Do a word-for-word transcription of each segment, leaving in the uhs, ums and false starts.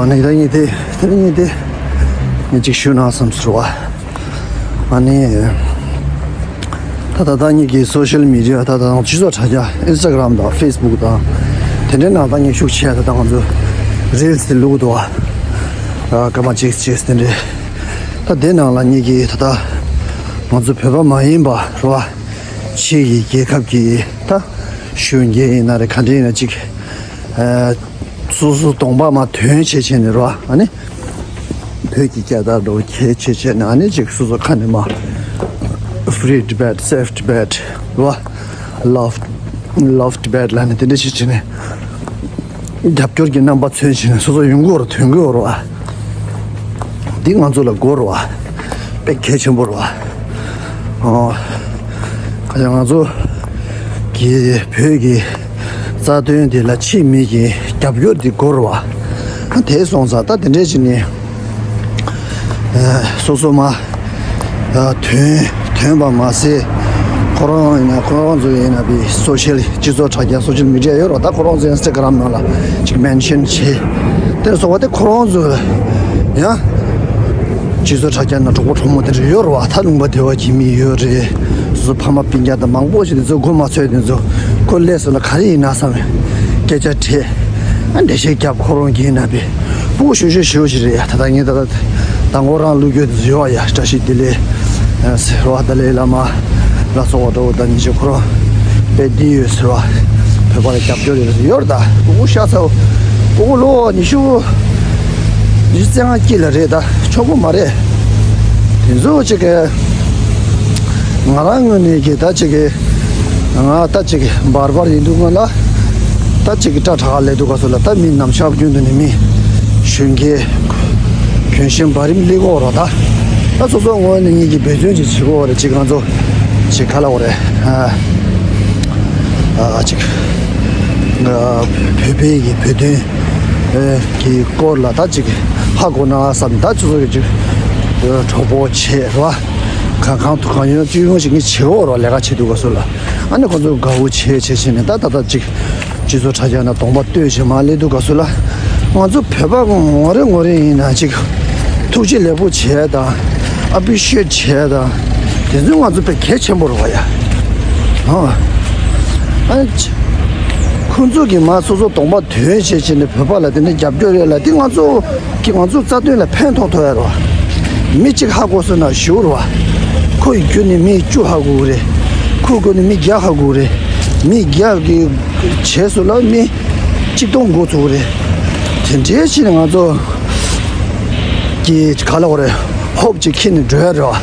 ཨ་ནི་ད་ངས་དེ་དེ་ངས་དེ་ངས་ཅིག་ཞུ་ན་བསམ་སོང་བ། ཨ་ནི་ད་ད་ད་ངེད་ཀྱི་སོ་ཤལ་མི་ཌི་ཡ་ད་ད་སྤྱི་ཚོགས་དྲ་རྒྱ་ཨིན་སི་ཊ་གྷི་རམ་དང་ཕེ་སི་བུག་དང་དེ་འདྲའི་ནང་ད་ངས་ཤུགས་ཆེ་ད་ད་ང་ཚོ་རིལ་སི་དེ་བླུགས་འདུག་བ། སྐར་མ་གཅིག་གཅིག་དེ་འདྲའི་ད་དེ་ནང་ལ་ངེད་ཀྱི་ད་ད་ང་ཚོ་བོད་པ་མ་ཡིན་པ་རེད་བ། ཕྱི་གི་རྒྱལ་ཁབ་ཀྱི་ད་གཞོན་སྐྱེས་ཡིན་ན་རེད། ག་འདྲ་ཡིན་ན་ཅིག་སོ་སོ་གདོང་པ་མར་ཐོན་བྱས་བྱས་ནས་རོ། ཨ་ནི་བོད་ཀྱི་སྐད་བརྡ་འདྲ་བོ་གལ་ཆེ་བྱས་ནས། ཨ་ནི་ཅིག་སོ་སོ་ཁ་ནས་མར་Free Tibet, Save Tibet རོ། Love, Love Tibet ལབ་ནས་དེ་འདྲ་ཞིག་བྱས་ནས་རྒྱབ་སྐྱོར་གྱི་རྣམ་པ་མཚོན་བྱས་ནས་སོ་སོ་ཡོང་གི་ཡོད་རེད། ཐོན་གྱི་ཡོད་རེད་བ། འདི་ང་ཚོ་ལ་དགོས་རེད་བ། དཔེ་གལ་ཆེན་པོ་རེད་བ། ཨོ། ཁ་ཤས་ང་ཚོ་གི་བོད་ཀྱི་རྩ་དོན་འདི་ལ་ཕྱི་མི་གི་རྒྱབ་སྐྱོར་འདི་དགོས་རེད་བ། དེ་སོང་ཙང་ད་དེ་འདྲས་ཅིག་ནི་སོ་སོ་མ་ཐོན་ཐོན་པ་མ་ཟད། ཁོ་རང་ཡིན་ན་ཁོ་རང་ཚོ་ཡིན་ན་བི་སོ་ཤལ་སྤྱི་ཚོགས་དྲ་རྒྱ་སོ་ཤལ་མི་ཌི་ཡ་ཡོད་རེད་བ། ད་ཁོ་རང་ཚོ་ཨིན་སི་ཊ་གྷི་རམ་ནང་ལ་ཅིག་མེན་ཤན་བྱེད། དེར་སོགས་པ་དེ་ཁོ་རང་ཚོ་ཡང་སྤྱི་ཚོགས་དྲ་རྒྱ་ནང་གྲོགས་པོ་གྲོགས་མོ་དེ་འདྲ་ཡོད་རེད་བ། ད་ལུང་པ་བདེ་བ་གྱི་མི་ཡོད་རེད། སོ་སོ་ཕ་མ་སྤུན་ཀྱག་དང་མང་པོ་ཞིག་དེ་ཚོ་མགོ་མ་ཚོས། དེ་ཚོ་ཁོ་ལས་སུ་ལ་ག་རེ་ཡིན་ན་བསམ་སྐད་ཆ་དྲིས། ཨ་འགྲེལ་བཤད་རྒྱབ། ཁོ་རང་གིས་ན་བི་སྤུ་གུ་ཞུ་ཞུ་ཞུ་ཞིག་རེད་ཡ། ད་ལྟ་ངས་ད་ལྟ་མདང་དགོང་རང་བླུག་རྒྱུ་དེ་ཚོ་ཡོད་ཡ། བཀྲ་ཤིས་བདེ་ལེགས་ཟེར་བ། ཏཱ་ལའི་བླ་མ་ལ་སོགས་པ་འདྲ་བོ་ད་ཉིན་ཞིག་ཁོ་རང་དཔེ་འདི་ཡོད་ཟེར་བ། བོད་པ་ལ་རྒྱབ་སྐྱོར་ཡོད་ཟེར་ཡོད་རེད། ད་སྤུ་གུ་ཤ་ཚ་བོ། སྤུ་གུ་ལོ་ཉི་ཤུ་ཉི་ཤུ་རྩ་ལྔ་དཀྱིལ་ལ་རེད། ད་ཆོག་གི་མ་རེད། དེ་ཚོ་ཅིག་ང་རང་ངོས་ནས་ཀྱི་ད་ཅིག་ང་ད་ཅིག་འབར་འབར་ཡིན་འདུག་ང་ལ་ད་ཅིག་སྐྲ་དྲག་ལས་འདུག་ག་སོ་ལ། ད་མི་ནམ་ཞག་རྒྱུན་དུ་ནས་མི་གཞོན་སྐྱེས་གྱོན་ཤིང་བ་རིམ་སླེབས་ཀྱི་ཡོད་རེད། ད་ད་སོ་སོ་ངོས་ནས་ངེད་ཀྱི་འབད་བརྩོན་ཅིག་བྱེད་ཀྱི་ཡོད་རེད། ཅིག་ང་ཚོ་ཅིག་ག་ལབ་དགོས་རེད། ཨ་ཅིག་བོད་པའི་གི་བོད་དོན་གི་སྐོར་ལ་ད་ཅིག་ཧ་གོ་ན་བསམ། ད་ཅིག་ཚོ་གི་ཅིག་གྲོགས་པོ་བྱས་རེད་བ། གང་གང་ཐུབ་གང་ཡོང་ཅི་ཡོང་ཞིག་ངས་བྱེད་འོ་རོགས། ལས་ཀ་བྱེད་དུས་སྐབས་སུ་ལ་ཨ་ནི་ཁོ་ཚོ་དགའ་བོ་བྱས་བྱས་བྱས་ནས་ད་ད་ད་ཅིག་སྤྱི་ཚོགས་དྲ་རྒྱ་ན་གདོང་པ་སྟོན་བྱས་མ་སླེབས་དུས་སྐབས་སུ་ལ། ང་ཚོ་བོད་པ་ངོ་རེ་ངོ་རེ་ཡིན་ན་ཅིག་ཐུགས་རྗེ་ལེགས་པོ་བྱས་དང་། ཨ་པི་ཤེ་ཊི་བྱས་དང་། དེ་ཚོ་ང་ཚོ་དཔེ་གལ་ཆེན་པོ་རེད་བ་ཡ། ཧོ། ཨ་ནི་ཁོ་ཚོ་གི་མ་སོ་སོ་གདོང་པ་དོན་བྱས་བྱས་ནས་བོད་པ་ལ་དེ་ནས་རྒྱབ་སྐྱོར་ཡོད་ལ། དེ་ང་ཚོ་གི་ང་ཚོ་རྩ་དོན་ལ་ཕན་ཐོགས་ཐུབ་ཡ་རེད་བ། མི་གཅིག་ཧ་གོ་སོང་ན་ཞུ་རེད་བ། ཁོ་ཡི་བརྒྱུད་ནས་མི་བཅུ་ཧ་གོ་གི་རེད། ཁོ་བརྒྱུད་ནས་མི་བརྒྱ་ཧ་གོ་གི་རེད། མི་བརྒྱ་གི་བྱས་སོང་ལ་མི་གཅིག་སྟོང་འགོ་ཚུགས་གི་རེད། དེ་འདྲའི་ཕྱིར་ང་ཚོ་གི་ག་ལ་བ་རེད། ཧོབ་ཅིག་ཁྱེར་ནས་འགྲོ་ཡ་རེད་བ།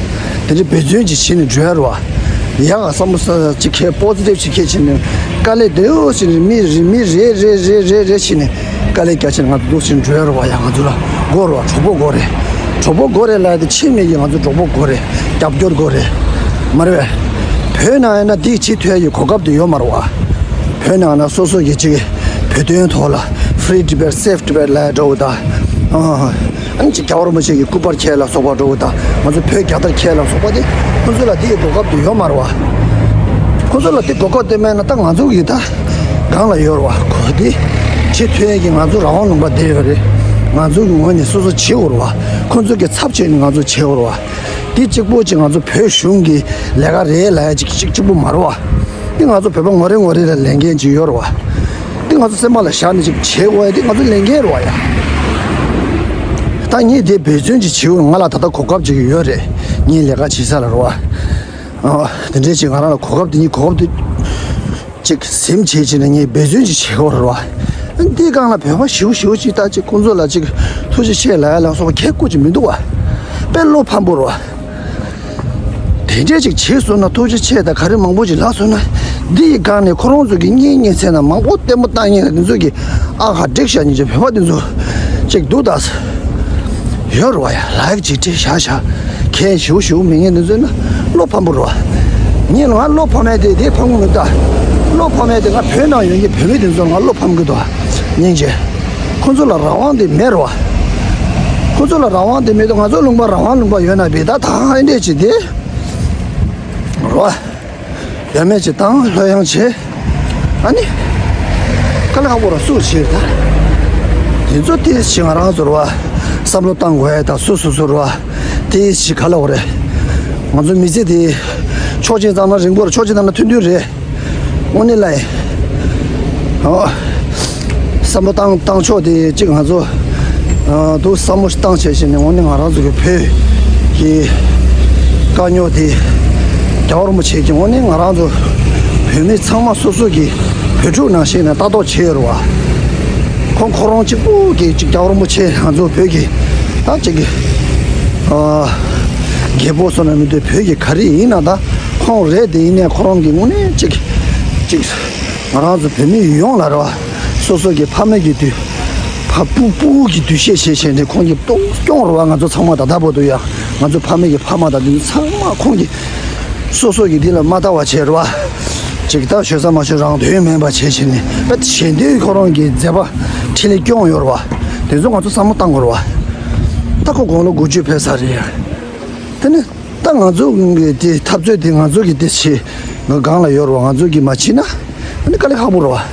དེ་འདྲའི་འབད་བརྩོན་ཅིག་བྱེད་ནས་འགྲོ་ཡ་རེད་བ། ཡག་ག་བསམ་བློ་ས་ཅིག་ཁྱེར། པོ་ཛི་ཊིབ་ཅིག་ཁྱེར་བྱས་ནས་དཀའ་ལས་དེ་འོ་ཞིག་མི་རེ་མི་རེ་རེ་རེ་རེ་རེ་བྱས་ནས་དཀའ་ལས་རྒྱག་བྱས་ནས་ང་ཚོ་འདུག་ཕྱིར་འགྲོ་ཡ་རེད་བ། ཡ་ང་ཚོ་ལ་དགོས་རེད་བ། གྲོགས་པོ་དགོས་རེད། གྲོགས་པོ་དགོས་རེད་ལབ་ཡ་དེ་ཆེ་མེད་ཀྱི་ང་ཚོ་གྲོགས་པོ་དགོས་རེད། རྒྱབ་སྐྱོར་དགོས་རེད། མ་རེད་བས། བོད་ནང་ཡིན་ན་དེ་བྱེད་ཐུབ་ཡ་ཡི་གོ་སྐབས་དེ་ཡོད་མ་རེད་བ། བོད་ནང་ན་སོ་སོ་གི་ཅིག་བོད་དོན་ཐོག་ལ་Free Tibet, Save Tibet ལབ་ཡ་འདྲ་བོ་དང་། ཨ་ནི་ཅིག་རྒྱལ་བ་རིན་པོ་ཆེ་གི་སྐུ་པར་འཁྱེར་ལ་སོགས་པ་འདྲ་བོ་དང་། ང་ཚོ་བོད་རྒྱལ་དར་འཁྱེར་ལ་སོགས་པ་དེ་ཁོ་ཚོ་ལ་དེ་ཡི་གོ་སྐབས་དེ་ཡོད་མ་རེད་བ། ཁོ་ཚོ་ལ་དེ་གོ་སྐབས་དེ་མེད་ན་ད་ང་ཚོ་གི་ད་སྒང་ལ་ཡོད་རེད་བ། གོ་དེ་བྱེད་ཐུབ་ཡ་གི་ང་ཚོ་རང་དབང་ལུང་པ་བསྡད་ཡོད་རེད། ང་ཚོ་གི་ངོས་ནས་སོ་སོ་བྱེད་འོ་རེད་བ། ཁོ་ཚོ་གི་ཚབ་བྱས་ནས་ང་ཚོ་བྱེད་འོ་རེད་བ། དེ་གཅིག་པོ་ཅིག་ང་ཚོ་བོད་གཞུང་གི་ལས་ཀ་རེད་ལབ་ཡ་ཅིག་གཅིག་གཅིག་པོ་མ་རེད་བ། དེ་ང་ཚོ་བོད་པ་ངོ་རེ་ངོ་རེ་ལ་ལས་འགན་ཅིག་ཡོད་རེད་བ། དེ་ང་ཚོ་སེམས་པ་ལ་བཞག་ནས་ཅིག་བྱེད་དགོས་ཡ་དེ་ང་ཚོ་ལས་འགན་རེད་བ་ཡ། ད་ངས་དེ་འབད་བརྩོན་ཅིག་བྱེད་འོ། ང་ལ་ད་ལྟ་གོ་སྐབས་ཅིག་ཡོད་རེད། ངའི་ལས་ཀ་བྱེད་ས་ལ་རེད་བ། ཨ་དེ་འདྲས་ཅིག་ང་རང་ལ་གོ་སྐབས་དེ། ངའི་གོ་སྐབས་དེ་ཅིག་ཟིན་བྱས་བྱས་ནས་ངས་འབད་བརྩོན་ཅིག་བྱེད་དགོས་རེད་བ། འདི་སྒང་ལ་བོད་པ་ཞེ་པོ་ཞེ་པོ་ཅིག་ད་ཅིག་ཁོང་ཚོ་ལ་ཅིག་ཐུགས་རྗེ་ཆེ་ལབ་ཡ་ལ་སོགས་པ་གལ་དགོས་ཅིག་མི་འདུག་བ། དཔེ་བློ་ཕམ་པོ་རེད་བ། དེ་འདྲས་ཅིག་བྱས་སོང་ན། ཐུགས་རྗེ་ཆེ་དང་ག་རེ་མང་པོ་ཅིག་ལབ་སོང་ན། འདི་ཡི་སྒང་ནས་ཁོ་རང་ཚོ་གི་གཉེན་ཉེ་ཚན་ན་མང་པོ་ལྟད་མོ་ལྟ་མཁན་ལ་དེ་ཚོ་གི་ཨ་ཁ་བསྒྲིགས་བཞག་མཁན་གྱི་བོད་པ་དེ་ཚོ་ཅིག་འདུག་ད། ཡོད་རེད་བ་ཡ། ལའིབ་ཅིག་བྲིས་བཞག་བཞག་མཁན་ཞེ་པོ་ཞེ་པོ་མེད་མཁན་དེ་ཚོ་ན་བློ་ཕམ་པོ་རེད་བ། ངས་ང་བློ་ཕམ་ཡ་དེ་དེ་ཕམ་གི་མི་གདའ། བློ་ཕམ་ཡ་དེ་ང་བོད་ནང་ཡོད་མཁན་བོད་མི་དེ་ཚོ་ང་བློ་ཕམ་གི་འདུག་བ། སྙིང་རྗེ། ཁོ་ཚོ་ལ་རང་དབང་དེ་མེད་རེད་བ། ཁོ་ཚོ་ལ་རང་དབང་དེ་མེད་དུས་ང་ཚོ་ལུང་པ་རང་དབང་ལུང་པ་ཡོད་ན་བི་ད་ད་ཨེ་འདྲས་ཅིག་དེ་རེད་བ། ཡ་མེད་ཅིག་བཏང་། ལྷོད་ཡངས་བྱེད། ཨ་ནི། དཀའ་ལས་ཁག་པོ་ར་སུ་བྱེད་ད། དེ་ དེ་ཚོ་དེ་ཞིག་ང་རང་ཚོར་བ་བསམ་བློ་བཏང་དགོས་ཡ་དང་སོ་སོ་སོར་བ་དེ་ཞིག་ག་ལ་འོ་རེད། ང་ཚོ་མི་ཚེ་དེ་ཆོག་ཅིག་བཏང་ན་རིང་པོ་རེད། ཆོག་ཅིག་བཏང་ན་ཐུང་ཐུང་རེད། དངོས་གནས་ལ་ཡིན། ཨོ། བསམ་བློ་བཏང་བཏང་ཕྱོགས་དེ་གཅིག་ང་ཚོ་ཨ་དུ་བསམ་བློ་བཏང་བྱས་བྱས་ནས་དངོས་གནས་ང་རང་ཚོ་གི་བོད་ཀྱི་དཀའ་རྙོག་དེ་རྒྱལ་བ་རིན་པོ་ཆེ་གིས་དངོས་གནས་ང་རང་ཚོ་བོད་མི་ཚང་མ་སོ་སོ་གི་བོད་ཕྲུག་ནང་བཞིན་ནས་ལྟ་རྟོག་བྱས་ཡོད་རེད་བ། ཁོང་ཁོ་རང་གཅིག་པུ་གིས་གཅིག་རྒྱལ་བ་རིན་པོ་ཆེ་ང་ཚོ་བོད་ཀྱི་ད་གཅིག་གི་ཨ་རྒྱལ་པོ་སོགས་ན་མི་འདུག་བོད་ཀྱི་ག་རེ་ཡིན་ན་ད་ཁོང་རེད། དེ་ཡིན་ནའི་ཁོ་རང་གི་དངོས་གནས་གཅིག་གཅིག་ང་རང་ཚོ་བོད་མི་ཡོངས་ལ་རེད་བ། སོ་སོ་གི་ཕ་མེས་ཀྱི་དུས་ཕ་སྤུ་སྤུ་གུ་གི་འདུ་ཤེས་བྱས་བྱས་ནས་ཁོང་གི་གཏོང་སྐྱོང་རེད་བ། ང་ཚོ་ཚང་མ་ད་ལྟ་བར་དུ་ཡང་ང་ཚོ་ཕ་མེས་ཀྱི་ཕ་མ་དང་དེ་ཚང་མ་ཁོང་གི་སོ་སོ་གི་འདི་ལ་མ་ལྟ་བ་བྱས་རེད་བ། ཅིག་ད་ཞོད་ས་མ་ཞོད་རང་དོན་མིན་པ་བྱས་བྱས་ནས་ད་གཞན་དོན་ཁོ་རང་གི་མཛད་པ་འཕྲིན་ལས་སྐྱོང་ཡོད་རེད་བ། དེ་ཚོ་ང་ཚོ་བསམ་བློ་བཏང་དགོས་རེད་བ། ད་ཁོ་དགུང་ལོ་དགུ་བཅུ་ཕེབས་ས་རེད་ཡ། དེ་ནི། ད་ང་ཚོ་གི་དེ་འཐབ་རྩོད་དེ་ང་ཚོ་གི་དེ་ཆེ་ང་སྒང་ལ་ཡོད་རེད་བ། ང་ཚོ་གི་མ་བྱེད་ན་ཨ་ནི་དཀའ་ལས་ཁག་པོ་རེད་བ།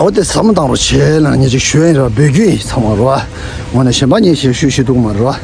འོ་དེ་བསམ་བློ་བཏང་རོགས་བྱེད་ལ་ངས་ཅིག་ཞུ་ཡིན་རེད་བ། འབོད་སྐུལ་ཡིན་ཚང་མ་རེད་བ། ངོ་ནས་གཞན་པ་ངས་ཞེ་ཞུ་ཞུ་འདུག་མ་རེད་བ།